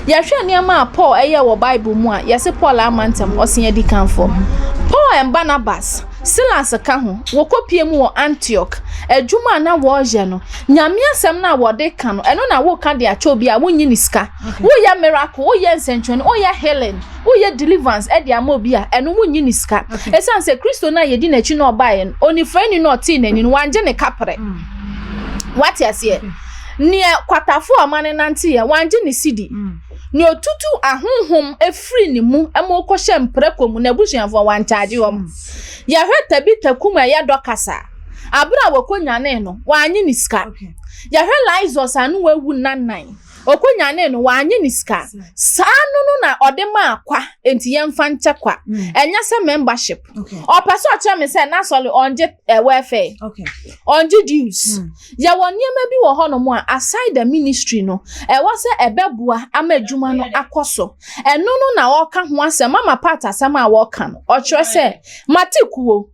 Yɛhwɛ nneɛma a Paul ɛyɛ wɔ Bible mu a, yɛse Paul ama ntɛm ɔsen adikanfoɔ. Paul and Barnabas, Silas ka ho, wɔkɔpie mu wɔ Antioch. Adwuma a na wɔreyɛ no, Nyame asɛm no a wɔde ka no, ɛno na woka de akyɛ obi a wonnyi ne sika. Woyɛ miracle, woyɛ nsɛnkyerɛnne, woyɛ healing, woyɛ deliverance de ama obi a, ɛno wonnyi ne sika. Ɛsiane sɛ Kristo no a yɛdi n'akyi na ɔbaeɛ no, onifirani no a ɔtee n'ani no, wangye ne kaprɛ. Wate aseɛ? Neɛ kwatafo a ɔma no nanteeɛ, wangye ne sidi. Nea otutu ahonhom firi ne mu ma ɔkɔhyɛ mprako mu, n'abusuafoɔ, wankyagye wɔn. Yɛhwɛ Tabita kum a ɛyɛ Dorcas a, abere a wɔkɔnyanee no, wannye ne sika. Yɛhwɛ Lazarus a ne wawu nnanan, ɔkɔnyanee no, wannye ne sika. Saa no no na ɔde maa kwa, enti yɛmfa nkyɛ kwa. Ɛnyɛ sɛ membership. Ɔpɛ sɛ ɔkyerɛ me sɛ n'asɔre ɔngye eh, welfare, ɔngye dues. Yɛwɔ nneɛma bi wɔ hɔnom a aside the ministry no, ɛwɔ sɛ ɛbɛboa ama adwuma no akɔ so. Ɛno no na ɔreka ho asɛm. Mama Pat asɛm a wɔreka no, ɔkyerɛ sɛ mate kuo.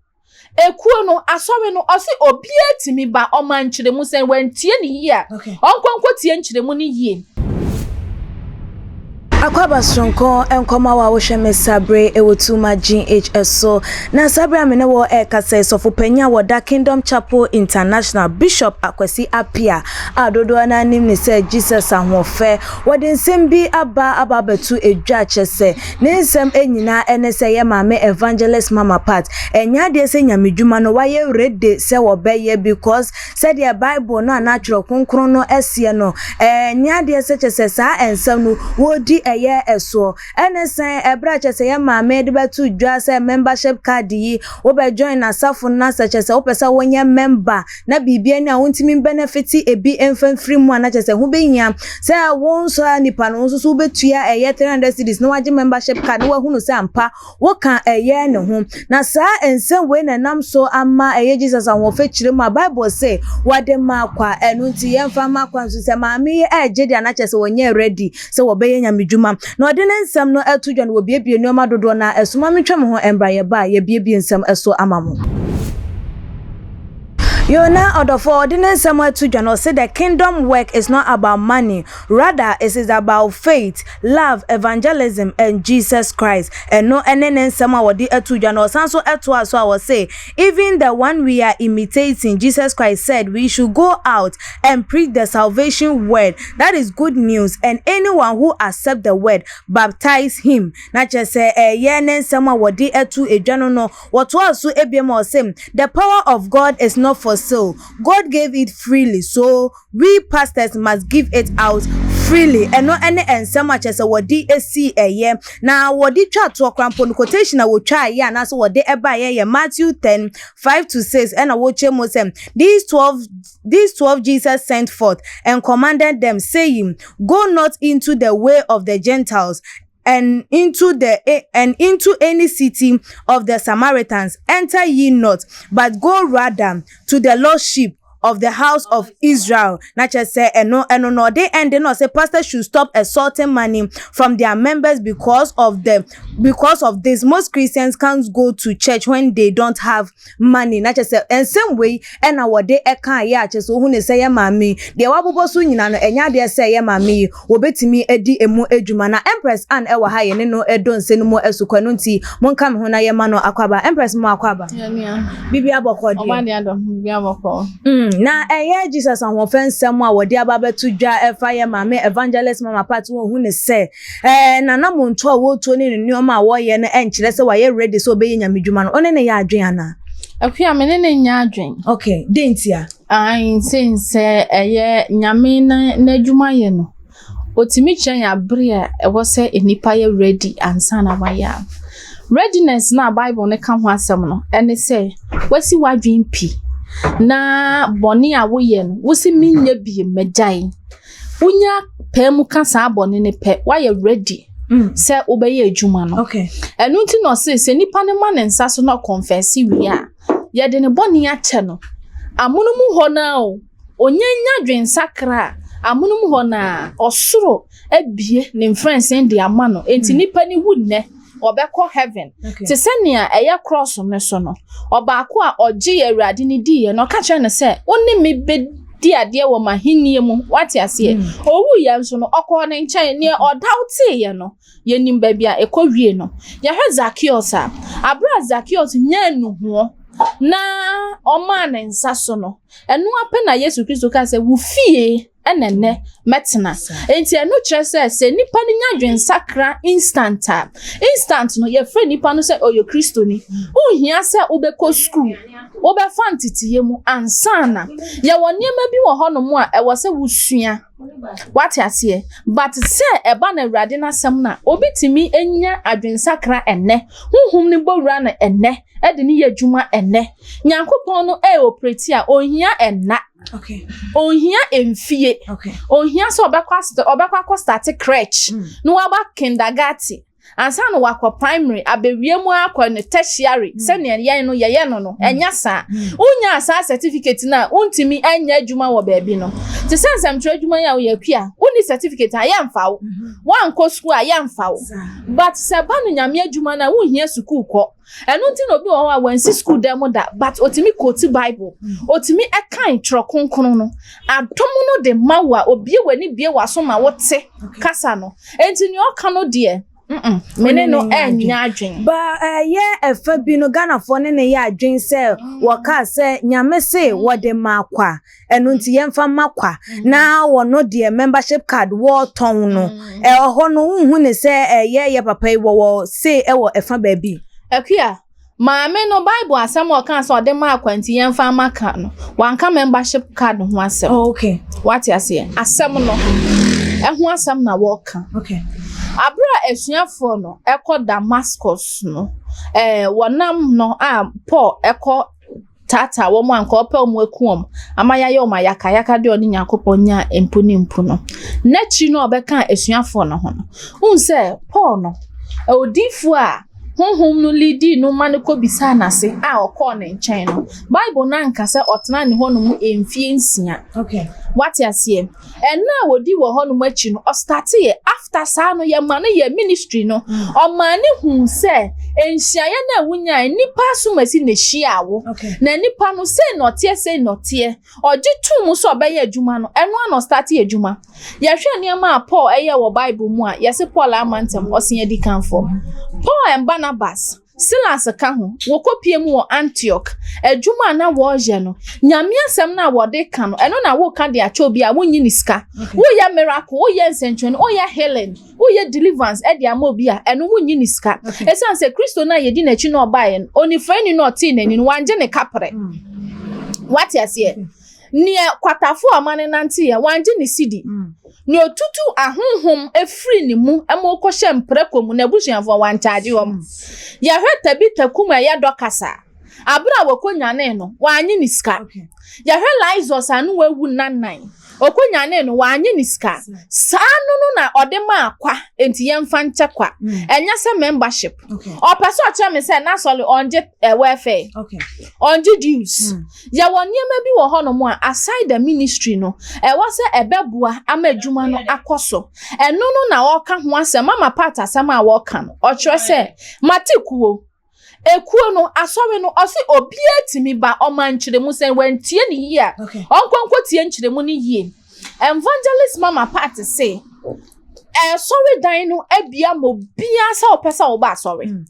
Ekuo no, asɔre no, ɔse obiara tumi ba, ɔma nkyerɛmu sɛ wantie ne yie a, ɔnkɔ nkɔtie nkyerɛmu no yie. Akwaaba soronko nkɔma wo a wohwɛ me saa bere wɔ Tuma GH so. Na saa bere a me ne wɔ ɛrekasa yi, sɔfo panyin a wɔda Kingdom Chapel International, Bishop Akwasi Appiah a dodoɔ no anim ne sɛ Jesus Ahoɔfɛ, wɔde nsɛm bi aba abɛto edwa, kyerɛ sɛ ne nsɛm nyinaa ne sɛ yɛ maame Evangelist Mama Pat, ɛnyɛ adeɛ sɛ nyamedwuma no wayɛ ready sɛ wɔbɛyɛ, because sɛdeɛ Bible no anaa Twerɛ Kronkron no ɛseɛ no, ɛnyɛ adeɛ sɛ kyerɛ sɛ saa nsɛm no wɔredi ɛyɛ ɛsoɔ. Ɛne sɛn ɛberɛ a kyerɛ sɛ yɛ maame de bɛto dwa sɛ membership card yi, wobɛ join n'asafo no na sɛ kyerɛ sɛ wopɛ sɛ wonyɛ member na biribi ani a wontumi benefit ebi mfa mfiri mu a, na kyerɛ sɛ ho bɛhia sɛ wo nso a nipa no wo nso so wobɛtua ɛyɛ 300 cedis na wagye membership card na wahunu sɛ ampa woka ɛyɛ ne ho. Na saa nsɛm wei na ɛnam so ama ɛyɛ Jesus Ahoɔfɛ kyerɛ mu a Bible se wɔde ma kwa, ɛno nti yɛmfa ma kwa nso sɛ maame yi ɛregye deɛ, na kyerɛ sɛ wɔnyɛ ready sɛ wɔbɛyɛ nyamedwuma. Na ɔde ne nsɛm no ɛto dwa no, wɔbiebie nneɛma dodoɔ na ɛsoma metwa me ho mbra, yɛba a yɛbiebie nsɛm ɛso ama mo. Yona ɔdɔfo, ɔde ne nsɛm ato dwa no, ɔse the kingdom work is not about money, rather it is about faith, love, evangelism and Jesus Christ. Ɛno ɛne ne nsɛm a wɔde ato dwa no. Ɔsan so ɛtoa so a wɔse even the one we are imitating, Jesus Christ, said we should go out and preach the salvation word, that is good news, and anyone who accept the word, baptize him. Na kyerɛ sɛ ɛyɛ ne nsɛm a wɔde ato edwa no, wɔtoa so ebiem a ɔse the power of God is not for sale. God gave it freely, so we pastors must give it out freely. Ɛno ɛne nsɛm a kyerɛ sɛ wɔde esi ɛyɛ na wɔde twa toɔ korampo no. Quotation a wɔtwa ayɛ anaasɛ wɔde ɛbaeɛ yɛ Matthew 10:5 to 6, ɛna wɔkyerɛ mu sɛ these 12 Jesus sent forth and commanded them, saying, "Go not into the way of the Gentiles and into any city of the Samaritans enter ye not, but go rather to the lost sheep of the house of Israel." Na kyerɛ sɛ ɛno no ɔde ɛnde na ɔsɛ pastors should stop extorting money from their members because of this, most Christians can't go to church when they don't have money. Na kyerɛ sɛ nsɛm wei ɛna wɔde ɛka ayɛ a kyerɛ sɛ ohun ne sɛ yɛ maame deɛ wabobɔ so nyinaa no, ɛnyɛ adeɛ sɛ yɛ maame yi wɔbɛtumi adi emu adwuma. Na Empress Ann ɛwɔ ha, yɛne no ɛdɔ nse no mu ɛso kɔ. Ɛno nti monka me ho na yɛma no akɔaba. Empress, mu akɔaba, biribi abɔkɔ deɛ? Ɔba deɛ adɔ, biribi abɔkɔ. Na ɛyɛ Jesus Ahoɔfɛ nsɛm a wɔde aba abɛto dwa ɛfa yɛ maame Evangelist Mama Pat, wɔn hu ne sɛ nanamonto a wɔretuo ne ne nneɛma a wɔreyɛ no ɛnkyerɛ sɛ wɔayɛ ready sɛ ɔbɛyɛ nyame dwuma no. Ɔne ne yɛ adwene anaa? Akua, me ne ne nyɛ adwen. Okay, den ntia? Ae, sen sɛ ɛyɛ Nyame n'adwuma yɛ no, otumi kyerɛ yɛn abere a ɛwɔ sɛ nnipa yɛ ready ansa na wayɛ a. Readiness na Bible no ka ho asɛm no, ɛne sɛ wasi w'adwen pi na bɔne a woyɛ no, wosi menyɛ biem, magyae. Wonya pɛɛ mu ka saa bɔne no pɛ, woayɛ ready sɛ wobɛyɛ adwuma no. Ɛno nti na ɔse sɛ nipa no ma ne nsa so na ɔconfess wie a, yɛde ne bɔne akyɛ no amono mu hɔ naa o. Onya nya dwensakra a, amono mu hɔ naa ɔsoro abie ne mfrɛnsɛn de ama no. Enti nipa no wu nnɛ, ɔbɛkɔ heaven. Te sɛ nea ɛyɛ cross no so no, ɔbaako a ɔgye Awurade no diiɛ no, ɔka kyerɛ no sɛ wo ne me bɛ. Di adeɛ wɔ m'ahennie mu. Wate aseɛ? Ɔwuiɛ nso no, ɔkɔɔ ne nkyɛn. Neɛ ɔdaw teeɛ no, yɛnim baabi a ɛkɔwie no. Yɛhwɛ Zakeus a, aberɛ a Zakeus nyaa nnuhoɔ na ɔmaa ne nsa so no, ɛno ara pɛ na Yesu Kristo kaa sɛ, Wo fie na ɛnnɛ mɛtena. Enti ɛno kyerɛ sɛ, sɛ nipa no nya adwensakra instant a, instant no yɛfrɛ nipa no sɛ ɔyɛ Kristoni. Wonhia sɛ wobɛkɔ sukuu, wobɛfa nteteyɛ mu ansa na. Yɛwɔ nneɛma bi wɔ hɔnom a ɛwɔ sɛ wosua. Wate aseɛ? But sɛ ɛba no Awurade n'asɛm no a, obi tumi nya adwensakra ɛnnɛ. Honhom no bɔ wura no ɛnnɛ, ɛde no yɛ adwuma ɛnnɛ. Nyankopɔn no ɛreoperate a, ɔnhia ɛnna. Okay. Ɔnhia mfie. Okay. Ɔnhia sɛ ɔbɛkɔ ɔbɛkɔ akɔ start crèche mm. na waba kindergarten ansa na wakɔ primary abɛwie mu akɔ ne tertiary mm. sɛnea yɛn no yɛyɛ no no mm. ɛnya saa mm. wonya saa certificate no a wontumi nyɛ adwuma wɔ baabi no te sɛ nsɛmtwerɛ adwuma yi a woyɛ akua wonni certificate a yɛmfa wo mm-hmm. woankɔ sukuu a yɛmfa wo but sɛ ba no nyame adwuma no a wonhia sukuu kɔ. Ɛno nti na obi wɔ hɔ a wansi sukuu dan mu da but otumi quote Bible, otumi kan Twerɛ Kronkron no. Adom no de ma wo a, obie w'ani bie w'aso ma wote kasa no. Enti nea ɔka no deɛ, mm me ne no ɛnyɛ adwen. Ba ɛyɛ ɛfa bi no Ghanafoɔ ne no yɛ adwen sɛ wɔkaa sɛ Nyame se wɔde maa kwa ɛno nti yɛmfa mma kwa na wɔno deɛ membership card wɔtɔn no ɛwɔ hɔ no wonhu ne sɛ ɛyɛ yɛ papa yi wɔwɔ se ɛwɔ ɛfa baabi. Akua, maame no Bible asɛm a ɔkaa sɛ ɔde maa kwa nti yɛmfa mma ka no, wanka membership card ho asɛm. Oh, okay. Wate aseɛ? Asɛm no, ɛho asɛm na wɔka. Okay. Abere a asuafoɔ no ɛkɔ Damascus no, ɛɛ wɔnam no a Paul ɛkɔ taataa wɔn a anka ɔpɛ wɔn aku wɔn ama yɛayɛ wɔn ayakayaka deɛ ɔne Nyankopɔn nyaa mpo ne mpo no. N'akyiri no a ɔbɛkaa asuafoɔ no ho no, wohu sɛ Paul no, odiyifoɔ a honhom no liidii no ma no kɔbisaa n'ase a ɔkɔɔ ne nkyɛn no, Bible no anka sɛ ɔtenaa ne hɔnom mfeɛ nsia. Okay. Wate aseɛ? Ɛnna a wɔdi wɔ hɔnom akyi no, ɔstarteeɛ. After saa no, yɛma no yɛ ministry no. Ɔmaa no huu sɛ nhyiaeɛ no a wonyae, nnipa asomasi na ɛhyiaa wo. Na nnipa no, sei na ɔteɛ, sei na ɔteɛ. Ɔgye too mu sɛ ɔbɛyɛ adwuma no, ɛno ara na ɔstartee adwuma. Yɛhwɛ nneɛma a Paul yɛɛ wɔ Bible mu a, yɛse Paul amma ntɛm, ɔsen adikanfoɔ. Paul and Barnabas. Silas ka ho, wɔkɔpue mu wɔ Antioch. Adwuma a na wɔreyɛ no, Nyame asɛm no a wɔde ka no, ɛno na woka de akyɛ obi a wonnye ne sika. Woyɛ miracle, woyɛ nsɛnkyerɛnne, woyɛ healing, woyɛ deliverance de ama obi a, ɛno wonnye ne sika. Ɛsiane sɛ Kristo no a yɛdi n'akyi na ɔbaeɛ no, onifirani no a ɔtee n'ani no, wangye ne kaprɛ. Wate aseɛ? Neɛ kwatafo a ɔma no nanteeɛ, wangye ne sidi. Nea otutu ahonhom firi ne mu ma ɔkɔhyɛ mprako mu, n'abusuafoɔ, wankyagye wɔn. Yɛhwɛ Tabita kum a ɛyɛ Dorcas a, abere a wɔkɔnyanee no, wannye ne sika. Yɛhwɛ Lazarus a ne wawu nnanan, ɔkɔnyanee no, wannye ne sika. Saa no no na ɔde maa kwa, enti yɛmfa nkyɛ kwa. Ɛnyɛ sɛ membership. Ɔpɛ sɛ ɔkyerɛ me sɛ n'asɔre ɔngye eh, welfare, ɔngye dues. Yɛwɔ nneɛma bi wɔ hɔnom a aside the ministry no, ɛwɔ sɛ ɛbɛboa ama adwuma no akɔ so. Ɛno no na ɔreka ho asɛm, Mama Pat asɛm a wɔreka no, ɔkyerɛ sɛ, mate kuo. Ekuo no, asɔre no, ɔse obiara tumi ba, ɔma nkyerɛmu, sɛ wantie no yie a, ɔnkɔ nkɔtie nkyerɛmu no yie. Evangelist Mama Pat se, asɔredan no abia ma obiara sɛ ɔpɛ sɛ ɔba asɔre. Mm.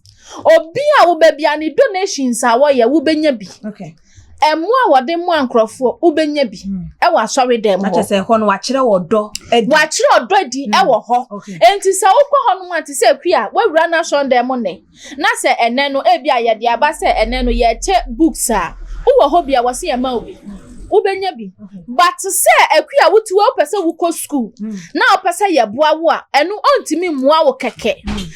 Obi a wobɛbia ne donations a wɔyɛ wobɛnya bi. Okay. Ɛmo a wɔde mmoa nkurɔfoɔ wobɛnya bi mm. ɛwɔ asɔredan mu hɔ. Akyɛ sɛ ɛhɔ no wakyerɛ ɔdɔ adi. Wakyerɛ ɔdɔ adi mm. ɛwɔ hɔ. Enti sɛ wokɔ hɔ nom a te sɛ akua a wawura n'asɔredan mu nnɛ. Na sɛ ɛnnɛ no, ebia yɛde aba sɛ ɛnnɛ no yɛrekyɛ books a, wowɔ hɔ bi a wɔse yɛma wo bi. Wobɛnya bi. But sɛ akua a wote hɔ wopɛ sɛ wokɔ school na wopɛ sɛ yɛboa wo a, ɛno ɔntumi mmoa wo kɛkɛ.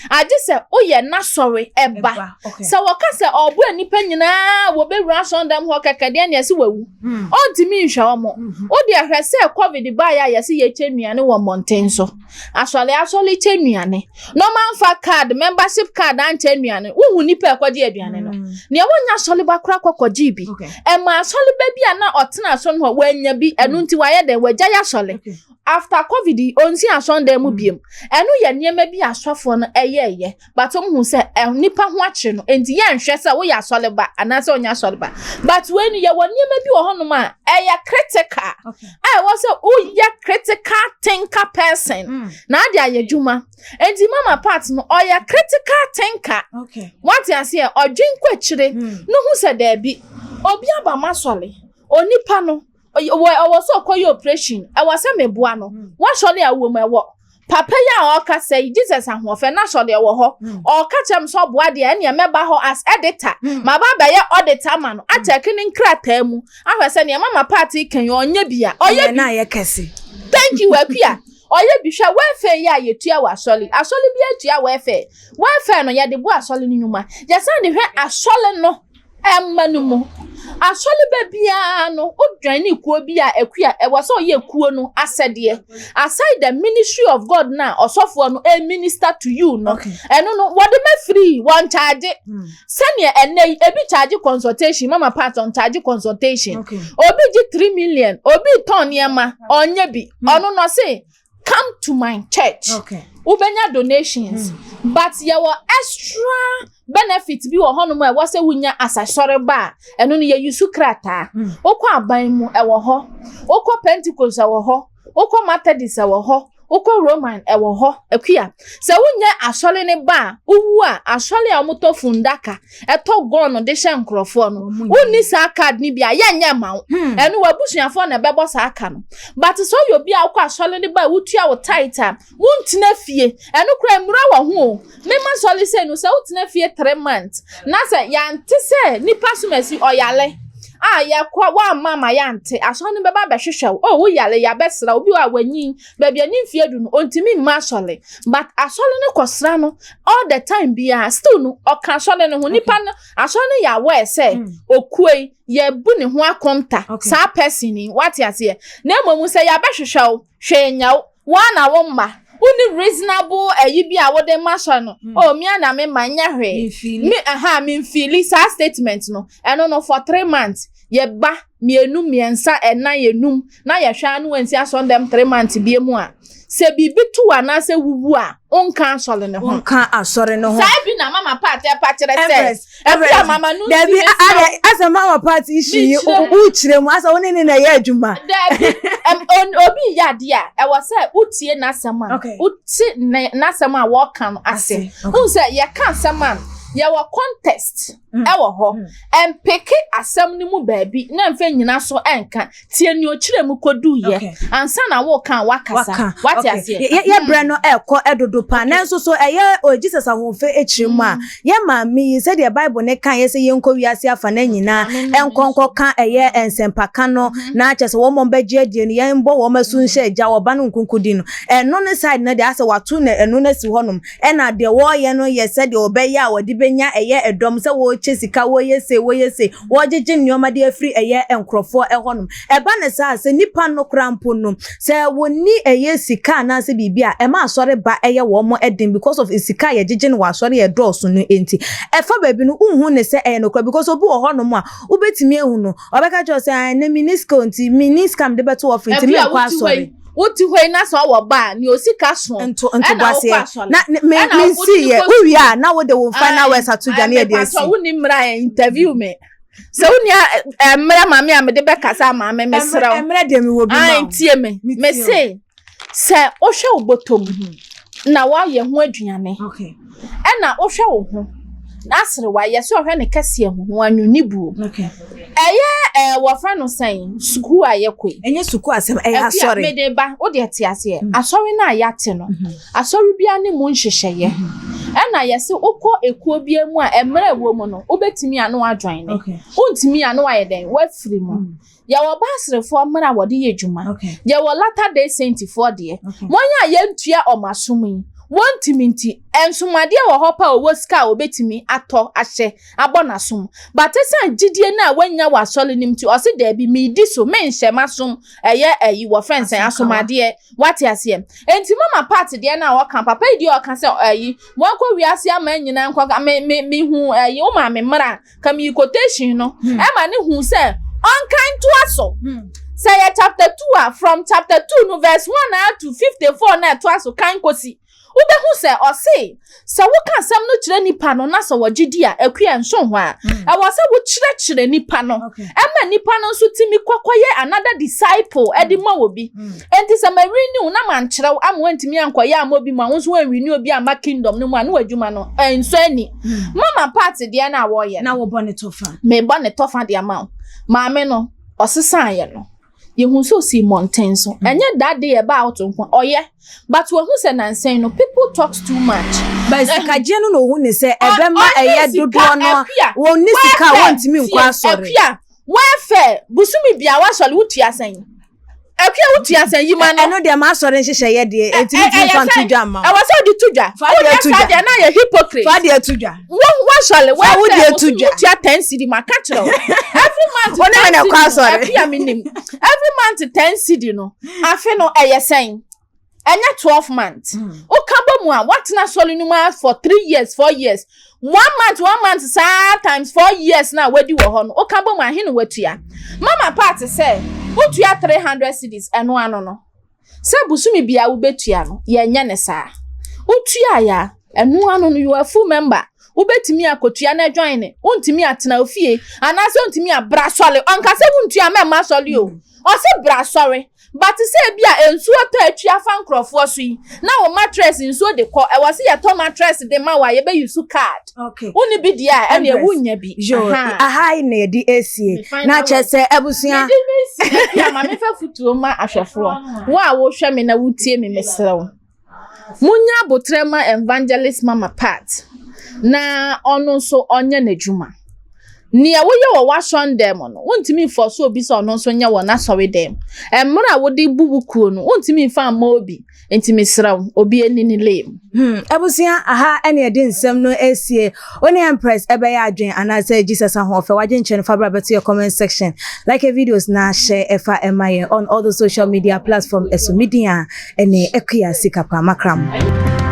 Agye sɛ woyɛ n'asɔre ɛba. Sɛ wɔka sɛ ɔboa nnipa nyinaa wɔbɛwura asɔrdan hɔ kɛkɛ deɛ ne ɛse wawu. Ɔntumi nhwɛ wɔn. Wo deɛ hwɛ sɛ COVID baeɛ a yɛse yɛkyɛ nnuane wɔ mmɔnten so. Asɔre asɔre kyɛ nnuane na ɔmo anfa card membership card ankyɛ nnuane wohu nipa ɛkɔgye aduane no mm. nea wɔnya asɔre ba kora kɔkɔgye bi ɛma asɔre ba bi a na ɔtena asɔre hɔ wanya bi ɛno nti wayɛ dɛn wagya yɛ asɔre. After covid yi, ɔnsi asɔndan mu biem. Ɛno yɛ nneɛma bi a asɔfoɔ no ɛyɛɛyɛ, but wɔn hu sɛ nipa ho akyere no, nti yɛnhwɛ sɛ woyɛ asɔreba anaasɛ ɔnyɛ asɔreba. But wei no, yɛwɔ nneɛma bi wɔ hɔnom a ɛyɛ critical a ɛwɔ sɛ woyɛ critical thinker person na ade ayɛ adwuma. Nti Mama Pat no, ɔyɛ critical thinker. Wate aseɛ? Ɔdwen kɔ akyire no hu sɛ daabi, obi aba ma asɔre, onipa no ɔwɔ sɛ ɔkɔyɛ operation, ɛwɔ sɛ meboa no. Wasɔre a wɔ mu, ɛwɔ papa yi a ɔka sɛ Jesus Ahoɔfɛ n'asɔre ɛwɔ hɔ. Ɔka kyerɛ m sɛ ɔboa deɛ, ɛnea mɛba hɔ as editor, maba abɛyɛ auditor ama no, akyɛke ne nkrataa mu ahwɛ sɛ nea Mama Pat kan yi, ɔnyɛ bi a ɔyɛ Ɛyɛ bi. Na ayɛ kɛse. Thank you, Akua. Ɔyɛ bi. Hwɛ, welfare yi a yɛtua wɔ asɔre, asɔre bi atua welfare. Welfare no, yɛde bo asɔre no nnwuma, yɛsan de hwɛ asɔre no ɛma no mu. Asɔre ba biara no, wodwan ne kuo bi a, Akua, ɛwɔ sɛ ɔyɛ kuo no asɛdeɛ aside the ministry of God na ɔsɔfoɔ no ɛ minister to you no. Ɛno no, wɔde ma free, wɔn charge. Sɛnea ɛnɛ yi ebi charge consultation, Mama Pat on charge consultation. Obi gye 3 million, obi tɔn nneɛma, ɔnyɛ bi. Ɔno no se come to my church, wobɛnya donations, but yɛwɔ extra benefit bi wɔ hɔnom a ɛwɔ sɛ wonya asasɔre ba a, ɛno no yɛyi so krataa. Wokɔ aban mu, ɛwɔ hɔ. Wokɔ Pentecost, ɛwɔ hɔ. Wokɔ Methodist, ɛwɔ hɔ. Wokɔ Roman, ɛwɔ hɔ. Akua, sɛ wonyɛ asɔre ne ba a, wowu a, asɔre a wɔtɔ fundaka, ɛtɔ gɔɔno de hyɛ nkurɔfoɔ no, Wɔn nyɛ. Wonni saa card ni bi a, yɛnyɛ ma wo. Ɛno w'abusuafoɔ na ɛbɛbɔ saa ka no. But sɛ ɔyɛ obi a wokɔ asɔre ne ba a, wotua wo tithe a, wontena fie. Ɛno koraa mmura wɔ ho o. Mema sɔre sɛ no, sɛ wotena fie 3 months na sɛ yɛante sɛ nipa somasi ɔyale a, yɛkɔ woamma ma yɛante, asɔre no bɛba abɛhwehwɛ wo. Oh, woyale, yɛabɛsra obi a wanyin baabi a ne mfie du no, ɔntumi mma asɔre, but asɔre no kɔsra no all the time biara. Still no, ɔka asɔre no ho. Nipa no, asɔre no yɛ aware sɛ okue yɛbu ne ho akonta. Saa person yi, wate aseɛ? Na mmom sɛ yɛabɛhwehwɛ wo, hwee nya wo wɔn na wo mma wonni reasonable ɛyi bi a wode ma sɔ no. Oh, mia na me ma nyɛ hwee. Mfili. Me aha memfili saa statement no. Ɛno no, for 3 months, yɛba mmienu, mmiɛnsa, ɛnan, enum na yɛhwɛ ano, wansi asɔre dɛm 3 months bie mu a, sɛ biribi to anaasɛ wuwu a, wonka asɔre ne ho. Wonka asɔre no ho. Saa bi na Mama Pat ɛpa kyerɛ sɛ Empress, ɛbi a mama no Dabi, nsi adɛ asɛ Mama Pat issue yi, Mekyerɛ. wokyerɛ mu asɛ wo ne ne na ɛyɛ adwuma. Dabi, obi yɛ adeɛ a, ɛwɔ sɛ wotie n'asɛm a wote n'asɛm a wɔka no ase. Wohu sɛ yɛka asɛm a, yɛwɔ context ɛwɔ hɔ. Ɛmpeke asɛm no mu baabi na mfa nyina so ɛnka. Tie nea ɔkyerɛ mu kɔduiɛ ansa na woka a, wakasa. Waka. Wate aseɛ? Yɛ brɛ no ɛkɔ ɛdodo paa, nanso so ɛyɛ o Jesus Ahoɔfɛ akyiri mu a, yɛ maame yi, sɛdeɛ Bible ne ka yɛ sɛ yɛnkɔ wiase afa na nyinaa ɛnkɔ nkɔka ɛyɛ nsɛmpaka no, na kyɛ sɛ wɔn mɔ bɛgye adie no, yɛnbɔ wɔn asu nhyɛ agya ɔba no nkonkodi no, ɛno ne side no deɛ, asɛ wato ne ɛno no asi hɔnom. Ɛna deɛ wɔreyɛ no yɛ sɛdeɛ ɔbɛyɛ a wɔde bɛnya ɛyɛ ɛdɔm sɛ wɔrekyɛ sika, wɔreyɛ se, wɔyɛ se, wɔregyegye nneɛma de afiri ɛyɛ nkurɔfoɔ ɛhɔnom. Ɛba ne saa sɛ nipa no kora mpo no, sɛ wɔnni ɛyɛ sika anaasɛ biribi a ɛma asɔre ba ɛyɛ wɔn ɛden because of sika a yɛgyegye no wɔ asɔre yɛ dɔɔso no. Nti ɛfa baabi no, nhu ne sɛ ɛyɛ nokorɛ because obi wɔ hɔnom a wobɛtumi ehu no, ɔbɛka kyerɛ sɛ ɛnɛ mini sika nti mini sika mede bɛto ɔfiri nti Ɛbi a menkɔ wote hɔ asɔre. yi, wote hɔ yi na sɛ ɔwɔ ba a, nea osika so Nto ɛna nto wokɔ baseɛ asɔre. na me Ɛna me wode nsi yɛ kɔ wowie a, na wode wo final words ato dwa ne yɛde asi. Mepatɔ, wonni mmerɛ a interview me sɛ wonni mmerɛ ma me a mede bɛkasa ama me, mesrɛ wo. Mmerɛ deɛ, mewɔ bi ma Ai, wo. tie me. Metie Me se sɛ wohwɛ wo bɔtɔ mu na woayɛ ho aduane, ɛna wohwɛ wo ho na asere wayɛ sɛ ɔhwɛ ne kɛseɛ ho na wanwuni buo. Ɛyɛ wɔfrɛ no sɛn, sukuu a yɛkɔ yi. Ɛnyɛ sukuu asɛm, ɛyɛ Akua, asɔre. Mede ba, wode te aseɛ. Asɔre no a yɛate no, asɔre biara ne mu nhyehyɛeɛ. Ɛna yɛse wokɔ ekuo biara mu a, mmerɛ a ɛwɔ mu no, wobɛtumi a na woajoin ne. Wontumi a, na woayɛ dɛn? Woafiri mu. Yɛwɔ baaserefoɔ mmerɛ a wɔde yɛ adwuma. Yɛwɔ Latter Day Saintfoɔ deɛ. Wɔn a yɛntua ɔmo asom yi, wɔntumi nti, nsomadeɛ wɔ hɔ pa a ɔwɔ sika a obɛtumi atɔ ahyɛ abɔ n'asom. But ɛsiane gyidie no a wanya wɔ asɔre no mu nti, ɔse daabi, meedi so, menhyɛ m'asom ɛyɛ ɛyi wɔfrɛ nsɛn asomadeɛ. Wate aseɛ? Enti Mama Pat deɛ no a ɔka, papa yi deɛ ɔka sɛ ɛyi, wɔnkɔ wiase ama nyinaa nkɔka, me me me hu ɛyi, wo maame mmra, ka mi quotation no, ɛma ne hu sɛ ɔnkan ntoa so. Sɛ yɛ chapter 2 a, from chapter 2 no verse 1 to 54 na ɛtoa so kan kɔsi. Wobɛhu sɛ ɔse sɛ woka asɛm no kyerɛ nipa no na sɛ wɔgye di a, Akua, nso hɔ a ɛwɔ sɛ wokyerɛkyerɛ nipa no ɛma nipa no nso tumi kɔkɔyɛ another disciple ɛde ma wɔ bi. Enti sɛ mawini wo na mankyerɛ wo ama woantumi ankɔyɛ ama obi mu a, wo nso woanwini obi amma kingdom no mu a, ne w'adwuma no ɛnsɔ ani. Mama Pat deɛ no a wɔyɛ na wɔbɔ ne tɔfa. Mebɔ ne tɔfa de ama wo. Maame no ɔsesaeɛ no, yɛhu sɛ osi mmɔnten so. Ɛnyɛ that day ɛba a woto nko ɔyɛ, but wahu sɛ nansɛn no people talks too much. But sikagye no na ohun ne sɛ ɛbɛma ɛyɛ dodoɔ no, wɔn ni sika a wɔntumi nkɔ asɔre. Akua, welfare busumi bia wasɔre, wotua sɛn? Akua, wotua sɛn yi ma no? Ɛno deɛ, maa asɔre nhyehyɛ yɛ deɛ, etimi tumi fa nto dwa ma. Ɛwɔ sɛ ɔde to dwa. Fa deɛ to dwa. Deɛ na yɛ hypocrite. Fa deɛ to dwa. Wasɔre, Fa wo welfare deɛ to busumi dwa. wotua 10 cedi, ma ka kyerɛ wo, every month Wo ne me na 10 ɛkɔ cedi. asɔre. Akua, mi nim every month 10 cedi no, afe no ɛyɛ sɛn? Ɛnyɛ 12 months? Woka bɔ mu a, woatena asɔre no mu a for 3 years, 4 years, one month, one month saa times 4 years na wadi wɔ hɔ no, woka bɔ mu ahe na watua? Mama Pat sɛ wotua 300 cedis, ɛno ano no sɛ busumi bia wobɛtua no, yɛnyɛ ne saa. Wotua ya, ɛno ano no, you are full member. Wobɛtumi akɔtua na join ne, wontumi atena ofie anaasɛ wontumi abra sɔre. Ɔnka sɛ wontua mɛmma sɔre o, ɔsɛ bra sɔre, but sɛ ebi a nsuo tɔ atwi afa nkurɔfoɔ so yi na wo mattress nsuo de kɔ, ɛwɔ sɛ yɛtɔ mattress de ma wo a, yɛbɛyi so card. Wonni bi deɛ a, ɛnea Empress. wonya bi. Yo. Aha. Aha yi na yɛde esie. Me final Na kyerɛ sɛ abusua. Mede me si a, ma mefa futuo ma ahwɛfoɔ. Wo a wohwɛ me na wotie me, mesrɛ wo, munya abotrɛ ma Evangelist Mama Pat na ɔno nso ɔnyɛ n'adwuma. Nea woyɛ wɔ w'asɔre dɛm no, wontumi mfɔ so obi sɛ ɔno nso nyɛ wɔ n'asɔre dɛm. Mmerɛ a wode bu wo kuo no, wontumi mfa mma obi. Nti mesrɛ wo, obi ani ne lame. Abusua, aha ɛne yɛde nsɛm no esie. Wo ne Empress ɛbɛyɛ adwen anaasɛ Jesus Ahoɔfɛ wagye nkyɛn no, fa bra bɛto yɛ comment section. Like yɛ videos na hyɛ ɛfa ɛma yɛn on all the social media platform. Ɛso media ɛne Akua Sikapa Makram.